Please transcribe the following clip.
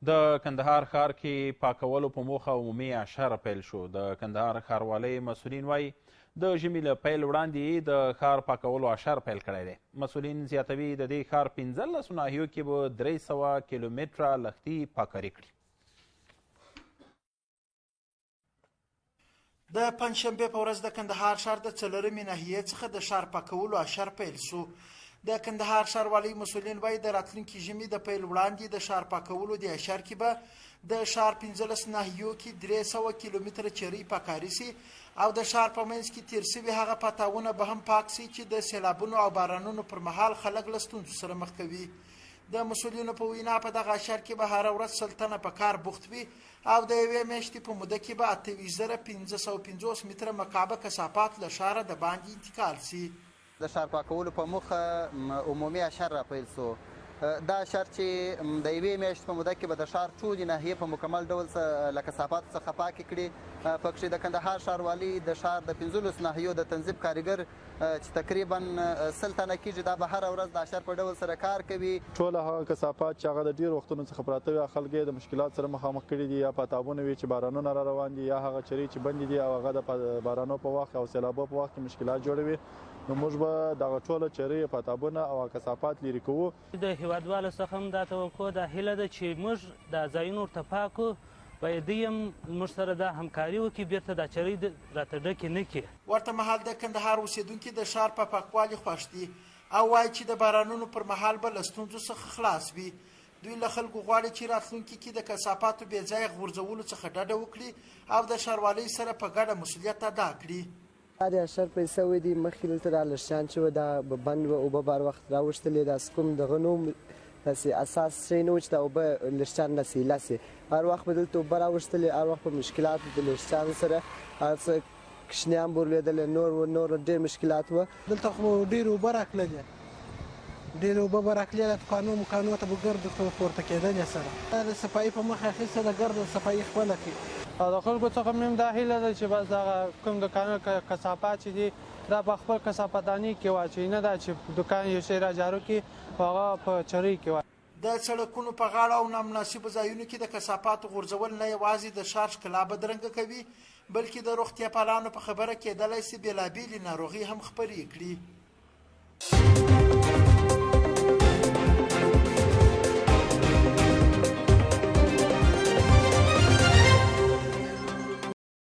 د کندهار ښار کې پاکولو په موخه عمومي اشر پیل شو. د کندهار ښاروالۍ مسؤلین وایي د ژمي له پیل وړاندې یې د ښار پاکولو اشر پیل کړی دی. مسؤلین زیاتوي د دې ښار 15 ناحیو کې به 300 کیلومتره لښتي پاکاري کړي. د پنجشنبې په ورځ د کندهار ښار د څلورمې ناحیې څخه د ښار پاکولو اشر پیل شو. د کندهار ښاروالۍ مسؤلین وایي د راتلونکي ژمي د پیل وړاندې د ښار پاکولو د اشر کې به د ښار 15 ناحیو کې 300 کیلومتره چرۍ پاکاري شي او د ښار په منځ کې تیر شوي هغه پاتاونه به هم پاک شي چې د سیلابونو او بارانونو پر مهال خلک له ستونزو سره مخ کوي. د مسؤلینو په وینا په دغه اشر کې به هره ورځ 100 تنه په کار بوخت وي او د یوې میاشتې په موده کې به 28550 متره مکعبه کثافات له ښاره د باندې انتقال شي. د ښار پاکولو په موخه عمومي اشر راپیل شو. دا اشر چې د یوې میاشتې په موده کې به د ښار ټولې ناحیې په مکمل ډول له کثافاتو څخه پاکې کړي. پکښې د کندهار ښاروالۍ د ښار د 15 ناحیو د تنظیف کاریګر چې تقریبا 100 تنه کېږي دا به هره ورځ د اشر په ډول سره کار کوي. ټوله هغه کثافات چې هغه د ډېرو وختونو څخه پراته وي خلک یې د مشکلات سره مخامخ کړي دي، یا پاتابونه وي چې بارانونه را روان دي، یا هغه چرۍ چې بندې دي او هغه د بارانو په وخت او سیلابو په وخت کې مشکلات جوړوي. نو موږ به دغه ټوله چرۍ، پاتابونه او کثافات لیرې کوو. د هیوادوالو څخه هم دا توقع دا هیله ده چې موږ دا ځایونه ورته پاک کړو، باید دوی هم موږ سره دا همکاري وکړي، بیرته دا چرۍ راته ډکې نه کړي. ورته مهال د کندهار اوسېدونکي د ښار په پاکوالي خوښ دي او وایي چې د بارانونو پر مهال به له ستونزو څخه خلاص وي. دوی له خلکو غواړي چې راتلونکي کې د کثافاتو بې ځایه غورځولو څخه ډډه وکړي او د ښاروالۍ سره په ګډه مسؤلیت ادا کړي. دا د اشر پیسې وې دي، مخکې دلته دا لښتیان چې وه دا به بند وه، اوبه به هر وخت راوښتلې، داسې کوم دغه نه و، داسې اساس شی نه و چې دا اوبه لښتیان داسې ایله شي. هر وخت به دلته اوبه راوښتلې، هر وخت په مشکلات د لښتیانو سره هر څه کوچنیان به ورلوېدلې، نور ډېر مشکلات وه. دلته خو ډېرې اوبه راکللې، ډېرې اوبه به راکلې، د دوکانو مکانو ته به ګرد پورته کېدلې سره. دا د صفایي په مخه اخیسته ده، ګرد صفایي خپله کوي. او د خلکو څخه مې هم دا هیله ده چې بس دغه کوم دوکانونه کثافات چې دي دا په خپل کثافتانې کې واچوي، نه دا چې دوکان یو شی را جارو کړي او هغه په چرۍ کې واچوي. د سړکونو په غاړه او نامناسبو ځایونو کې د کثافاتو غورځول نه یوازې د ښار ښکلا بدرنګه کوي، بلکې د روغتیاپالانو په خبره کېدلی شي بېلابېلې ناروغۍ هم خپرې کړي.